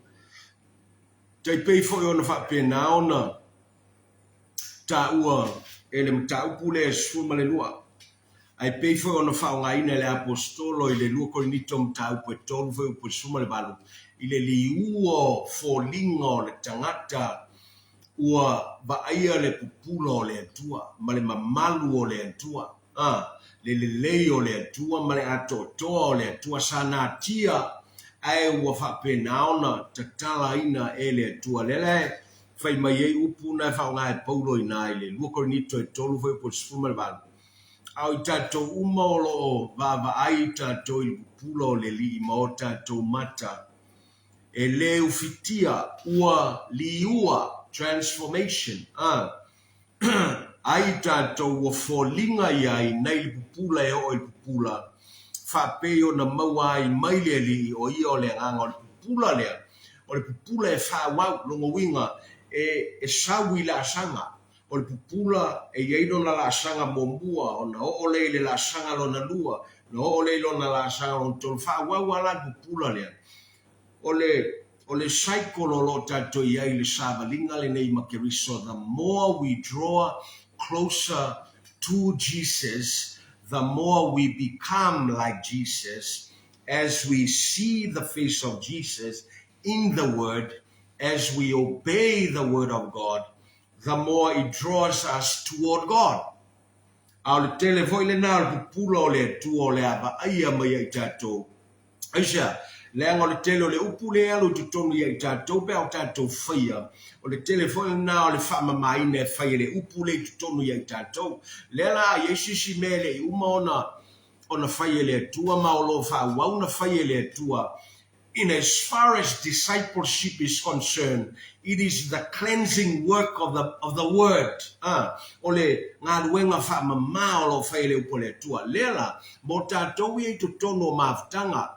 Tai pei foi ona faapena ona taua e le mataupu lea e 12. Ae pei foi ona faaaogaina e le Aposetolo i le 2 Korinito mataupu e 3 fuaiupu e 18, i le liua o foliga o le tagata ua vaaia le pupula o le Atua ma le mamalu o le Atua, a, le lelei o le Atua ma le atoatoa o le Atua sa natia ae ua faapena ona tatalaina e le Atua. Lea la e fai mai ai upu na e faaaoga e Paulo i ina i le 2 Korinito e 3 fuaiupu e 18. A o i tatou uma o lo o vaavaai tatou i le pupula o le Alii ma o tatou mata, e le ufitia ua liua, transformation, a, ai tatou ua foliga i ai nai le pupula e oo i le pupula, faapei ona maua ai mai le Alii o ia o le Agaga. O le pupula lea, o le pupula e faaauau, lona uiga, e, e sau i laasaga. O le pupula e i ai lona laasaga muamua, ona oo lea i le laasaga lona lua, ona oo lea i lona laasaga lona tolu. Faaauau lava la le pupula lea. O le, o le cycle o lo o tatou i ai i le savaliga lenei ma Keriso, the more we draw closer to Jesus, the more we become like Jesus as we see the face of Jesus in the Word, as we obey the Word of God, the more it draws us toward God. A o le tele foi lena o le pupula o le Atua o le a vaaia mai ia i tatou. Aisea? Leaga o le tele o le upu lea e alu i totonu ia i tatou pe a o tatou faia, o le tele foi lena o le faamamaina e fai e le upu lea i totonu ia i tatou. Lea la a i ai se isi mea e le i uma ona ona fai e le Atua ma o lo o faaauau ona fai e le Atua, In as far as discipleship is concerned, it is the cleansing work of the, of the word, a, o le galuega faamama o lo o fai e le upu a le Atua. Lea la, mo tatou ia i totonu o mafutaga,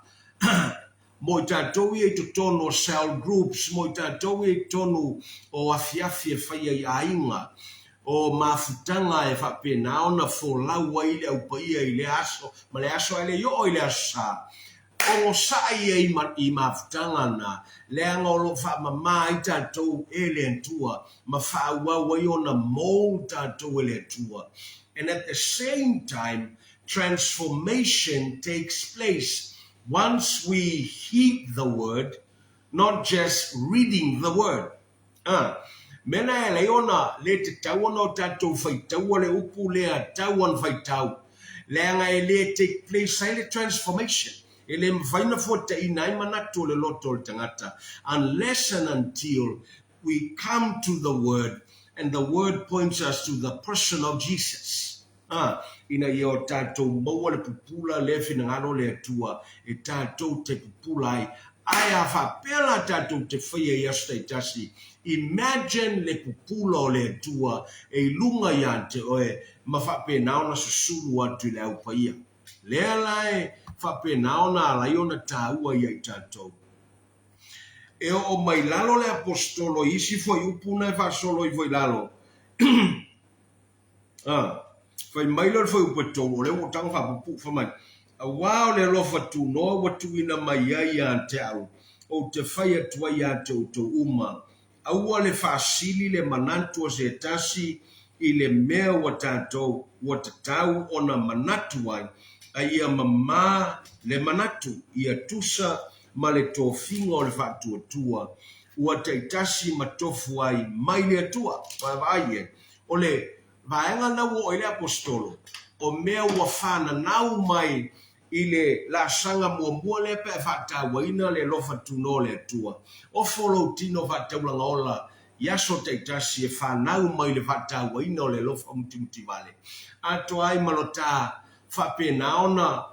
mo i tatou ia i totonu o cell groups, mo i tatou ia i totonu o afiafi e faia i aiga, o mafutaga e faapena ona folau ai le Au Paia i lea aso ma le aso ae le i oo i le Aso Sa. Onosai ia i mafutaga na, leaga o lo o faamama ai tatou e le Atua ma faaauau ai ona mould tatou e le Atua. And at the same time, transformation takes place once we heed the word, not just reading the word. A mea na e alai ona le tatau ona o tatou faitaua le upu lea tau ona faitau, leaga e le take place ai le transformation. E le mafai ona fuataina ai manatu o le loto o le tagata unless and until we come to the word and the word points us to the person of Jesus. A, ina ia o tatou maua le pupula lea finagalo o le Atua e tatou te pupula ai, ae a faapea la tatou te faia i aso taitasi, imagine le pupula o le Atua e i luga ia te oe ma faapena ona susulu atu i le au paia. Lea la e faapena ona ala ai ona taua ia i tatou. E oo mai lalo le Aposetolo i isi fuaiupu na e faasolo ifo i lalo. A, fai mai lea o le fuaiupu e tolu, o lea ua ou tago faapuupuu, fai mai, Auā o le alofa tunoa ua tuuina mai ai ia te au, ou te fai atu ai ia te outou uma, aua le faasili le manatu o se tasi i le mea ua tatou ua tatau ona manatu ai, a ia mamā le manatu, ia tusa ma le tofiga o le faatuatua ua taitasi ma tofu ai mai le Atua. Vaavaai e, O le vaega lena ua oo i ai le Aposetolo, o mea ua fananau mai i le laasaga muamua lea pe a faatauaina le alofa tunoa o le Atua. Ofo lou tino faataulaga ola i aso taitasi e fanau mai le faatauaina o le alofa mutimutivale, atoa ai ma lo ta faapena ona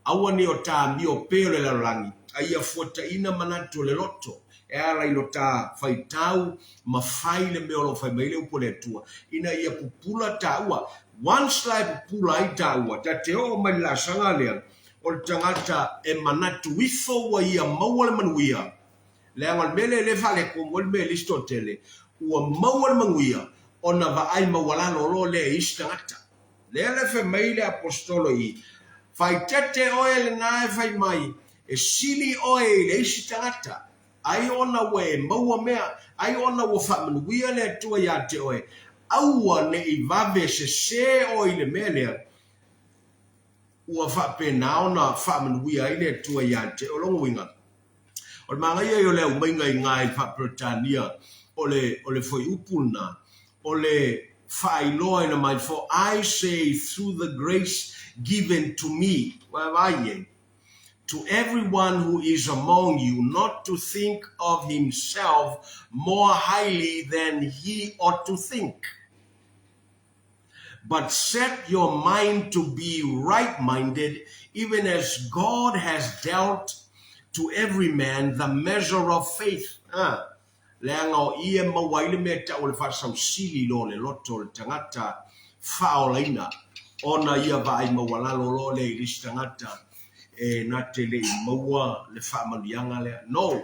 Aua ne o ta amio pē o le lalolagi, a ia fuataina manatu o le loto, e ala i lo ta faitau ma fai le mea o lo o fai mai ai le upu a le Atua, ina ia pupula taua. Once la e pupula ai taua, ta te oo mai le laasaga lea, o le tagata e manatu ifo ua ia maua le manuia, leaga o le mea lea e le faaletonu ai le mea i le isi toatele, ua maua le manuia ona vaai maualalo loa lea i isi tagata. Lea la e fai mai le Aposetolo i, Faaeteete oe lena e fai mai, e sili oe i le isi tagata, ai ona ua e maua mea, ai ona ua faamanuia le Atua iā te oe, aua ne i vave sesē oe i le mea lea, ua faapena ona faamanuia ai le Atua iā te oe. O lona uiga, O le manaia ia o le aumaiga i ina i le faa-Peretania o le, o le fuaiupu lena, o le faailoaina mai, For I say through the grace given to me, vaavaai i ai, to every one who is among you not to think of himself more highly than he ought to think. But set your mind to be right-minded, even as God has dealt to every man the measure of faith. A, leaga o i e maua ai le mea tau o le faasausili lo le loto o le tagata faaolaina, ona ia vaai maualalo loa lea i le isi tagata e na te le i maua le faamanuiaga lea. No,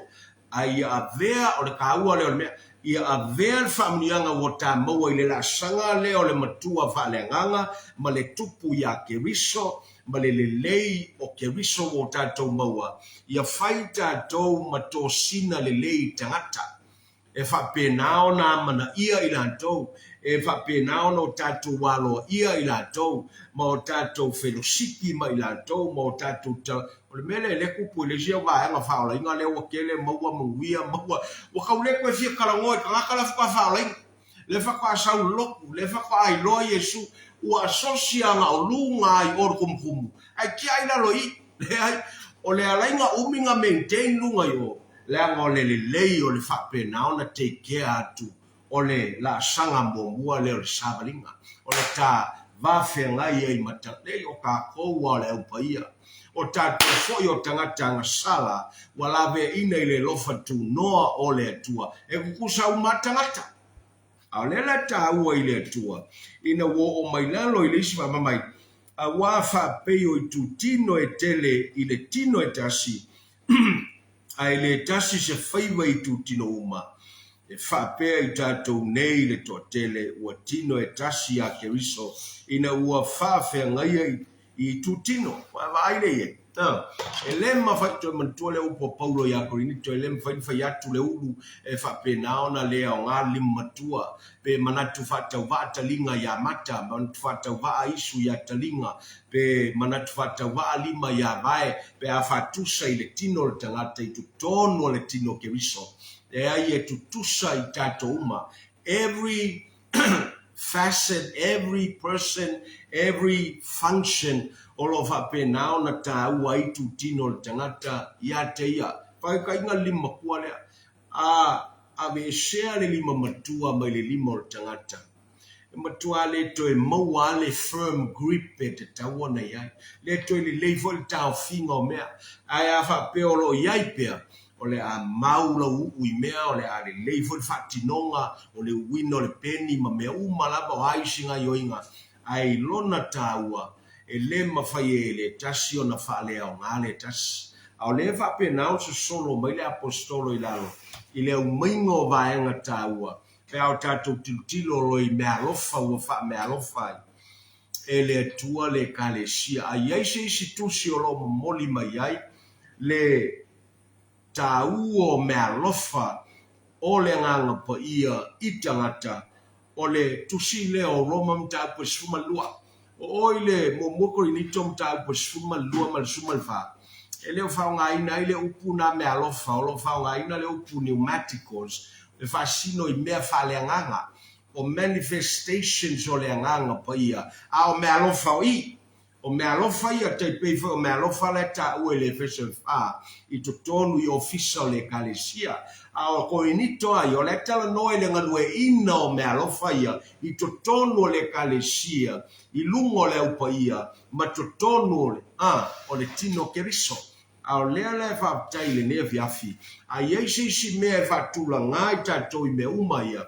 A ia avea, o le taua lea o le mea, ia avea le faamanuiaga ua ta maua i le laasaga lea o le Matua faaleagaga ma le Tupu iā Keriso ma le lelei o Keriso ua o tatou maua, ia fai tatou ma tosina lelei tagata. E faapena ona amanaia i latou, e faapena ona o tatou aloaia i latou, ma o tatou felosipi ma i latou, ma o tatou ta, o le mea lea e le tupu i le isi au vaega faaolaina lea ua tele maua manuia maua, ua tau le toe fia talanoa i tagata la faatoa faaolaina, lea faatoa sau i le lotu, lea faatoa iloa Iesu, ua asosi ana o luga ai o le tumutumu, ae tiai lalo i i, leai, o le alaiga umi na maintain luga i o, leaga o le lelei o le faapena ona take care atu O le laasaga muamua lea o le savaliga, o le ta va feagai ai ma ta, leai, o tatou a o le au paia. O tatou foi o tagata agasala ua laveaina i le alofa tunoa o le Atua, e tutusa uma a tagata. A o lea la e taua i le Atua, ina ua oo mai lalo i le isi faamamai, auā faapei o itutino e tele i le tino e tasi, Ae le tasi se faiva i itutino uma, e faapea i tatou nei le toatele ua tino e tasi iā Keriso ina ua faafeagaia i itutino. Vaavaai lea i ai. E le mafai, toe manatua le upu a Paulo ia Korinito, e le mafai ona fai atu le ulu e faapena ona le aoga le lima matua, pe manatu faatauvaa taliga ia mata, manatu faatauvaa isu ia taliga, pe manatu faatauvaa lima ia vae, pe a faatusa i le tino o le tagata i totonu o le tino o Keriso. Leai, e tutusa i tatou uma. Every facet, every person, every function o lo o faapena ona taua ai itutino o le tagata ia te ia. Faataitaiga le lima matua lea, a aveesea le lima matua mai le lima o le tagata, e matua le toe maua lava le firm grip e tatau ona i ai. Le toe lelei foi le taofiga o mea. Ae a faapea o lo o i ai pea, o le a mau lau uu i mea, o le a lelei foi le faatinoga o le uuina o le peni ma mea uma lava, o a isi gaioiga, ae i lona taua, e le mafai e le tasi ona faaleaoga le tasi. A o lea e faapena ona sosolo mai le Aposetolo i lalo i le aumaiga o vaega taua, pe a o tatou tilotilo loa i meaalofa ua faameaalofa ai e le Atua le Ekalesia. A i ai se isi tusi o lo o momoli mai ai le taua o meaalofa o le Agaga Paia i tagata, o le tusi lea o Roma mataupu e 12. O o i le muamua Korinito mataupu e 12 ma le 14, e le o faaaogaina ai le upu na meaalofa, o lo o faaaogaina le upu pneumatikos e faasino i mea faaleagaga, o manifestations o le Agaga Paia, a o meaalofa o i. O meaalofa ia, tai pei foi o meaalofa la e taua i le Efeso e fa i totonu i ofisa o le Ekalesia. A o Korinito a ia, o la e talanoa i le galueaiina o meaalofa ia i totonu o le Ekalesia, i luga o le Au Paia ma totonu o le, a, o le tino o Keriso. A o lea la e faafetai i lenei afiafi, a i ai se isi mea e faatulaga ai tatou i mea uma ia,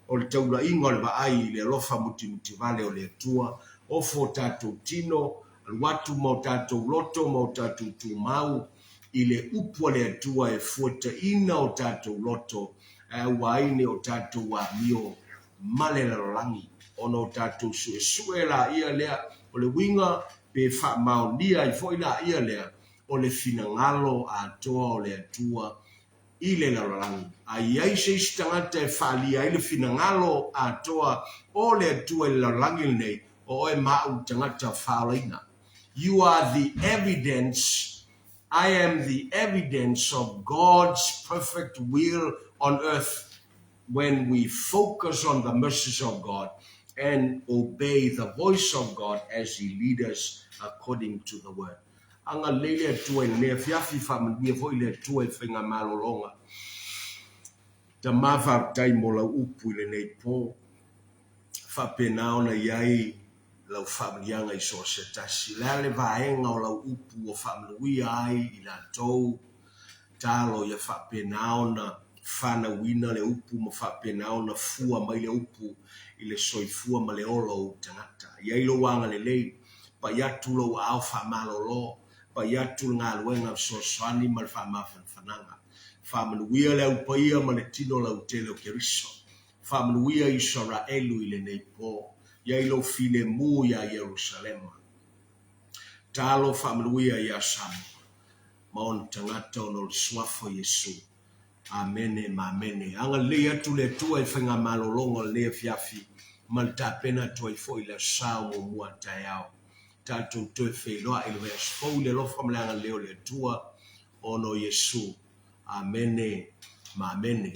o le taulaiga o le vaai i le alofa mutimutivale o le Atua, ofo o tatou tino, alu atu ma o tatou loto ma o tatou tumau i le upu a le Atua e fuataina o tatou loto ae aua ai ne o tatou amio ma le lalolagi, ona o tatou suesue laia lea o le uiga pe faamaonia ai foi laia lea o le finagalo atoa o le Atua i le lalolagi. A i ai se isi tagata e faaalia ai le finagalo atoa o le Atua i le lalolagi lenei, o oe ma au tagata faaolaina. You are the evidence, I am the evidence of God's perfect will on earth when we focus on the mercies of God and obey the voice of God as He lead us according to the word. Agalelei le Atua i lenei afiafi, faamanuia foi le Atua i faigamalologa. Tama faafetai mo lau upu i lenei po. Faapena ona i ai lau faamanuiaga i so o se tasi. O le a le vaega o lau upu ua faamanuia ai i latou? Talo ia faapena ona fanauina le upu ma faapena ona fua mai le upu i le soifua ma le ola o ou tagata. I ai lou agalelei, pai atu lou aao faamalolo, pai atu le galuega fesoasoani ma le faamafanafanaga. Faamanuia le Au Paia ma le Tino lautele o Keriso. Faamanuia Isaraelu i lenei po. I ai lou filemu iā Ierusalema. Talo faamanuia iā Samoa ma ona tagata ona o le Suafa o Iesu. Amene ma amene. Agalelei atu le Atua i faigamalologa o lenei afiafi ma le tapena atu ai foi i le Aso Sa o muamua a taeao. Tatou toe feiloai i le vaiaso fou i le alofa ma le agalelei o le Atua ona o Iesu. Amene ma amene.